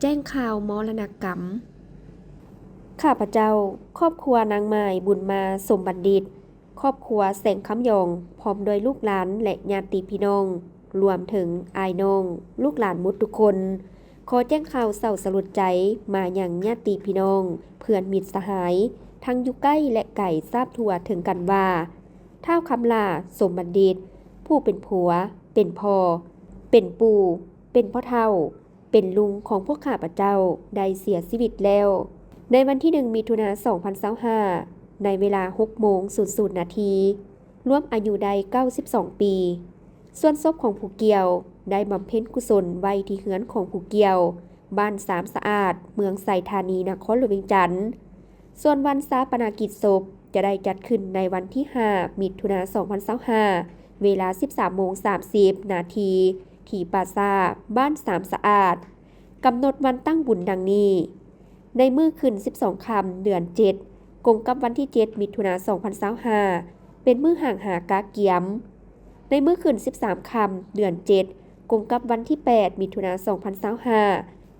ແຈ້ງຂ່າວມໍລະນະກຳ. ຂ້າພະເຈົ້າ, ຄອບຄົວນາງໝາຍ ບຸນມາ ສົມບັນດິດ, ຄອບຄົວແສງຄຳຢອງ, ພ້ອມດ້ວຍລູກຫຼານ ແລະ ຍາດຕິພີ່ນ້ອງ, ລວມເຖິງອ້າຍນ້ອງ, ລູກຫຼານໝົດທຸກຄົນ, ຂໍແຈ້ງຂ່າວເສົ້າສະຫຼົດໃຈມາຍັງຍາດຕິພີ່ນ້ອງ, ເພື່ອນມິດສະຫາຍ, ທັງຢູ່ໃກ້ ແລະ ໄກ ຊາບທົ່ວເຖິງກັນວ່າ ທ້າວຄຳຫຼ້າ ສົມບັນດິດ, ຜູ້ເປັນຜົວ, ເປັນພໍ່, ເປັນປູ່, ເປັນພໍ່ເຖົ້າ, ເປັນລຸງຂອງພວກຂ້າພະເຈົ້າໄດ້ເສຍຊີວິດແລ້ວ ໃນວັນທີໜຶ່ງ ມິຖຸນາ ສອງພັນຊາວຫ້າ ໃນເວລາຫົກໂມງສູນນາທີ, ລວມອາຍຸໄດ້ເກົ້າສິບສອງປີ. ສ່ວນສົບຂອງຜູ້ກ່ຽວໄດ້ບຳເພັນກຸສົນໄວ້ທີ່ເຮືອນຂອງຜູ້ກ່ຽວ ບ້ານຊາມສະອາດ, ເມືອງໄຊທານີ, ນະຄອນຫຼວງວຽງຈັນ. ສ່ວນວັນຊາປະນະກິດສົບຈະໄດ້ຈັດຂຶ້ນໃນວັນທີຫ້າ ມິຖຸນາ ສອງພັນຊາວຫ້າ ເວລາສິບສາມໂມງສາມສິບນາທີ ທີ່ປ່າຊ້າບ້ານຊາມສະອາດ. ກຳນົດວັນຕັ້ງບຸນດັ່ງນີ້: ໃນມື້ຂຶ້ນສິບສອງຄ່ຳ ເດືອນເຈັດ ກົງກັບວັນທີເຈັດ ມິຖຸນາ ສອງພັນຊາວຫ້າ ເປັນມື້ຫ້າງຫາກະກຽມ. ໃນມື້ຂຶ້ນສິບສາມຄ່ຳ ເດືອນເຈັດ ກົງກັບວັນທີແປດ ມິຖຸນາ ສອງພັນຊາວຫ້າ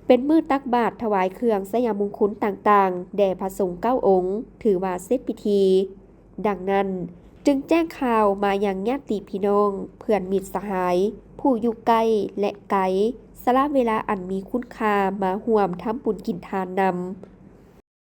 ເປັນມື້ຕັກບາດຖວາຍເຄື່ອງໄຊຍະມຸງຄຸນຕ່າງໆ ແດ່ພະສົງເກົ້າອົງ ຖືວ່າເສັດພິທີ. ດັ່ງນັ້ນ, ຈຶ່ງແຈ້ງຂ່າວມາຍັງຍາດຕິພີ່ນ້ອງ, ເພື່ອນມິດສະຫາຍ, ຜູ້ຢູ່ໃກ້ ແລະ ໄກ, ສະຫຼະເວລາອັນມີຄຸນຄ່າມາຮ່ວມທຳບຸນກິນທານນຳ.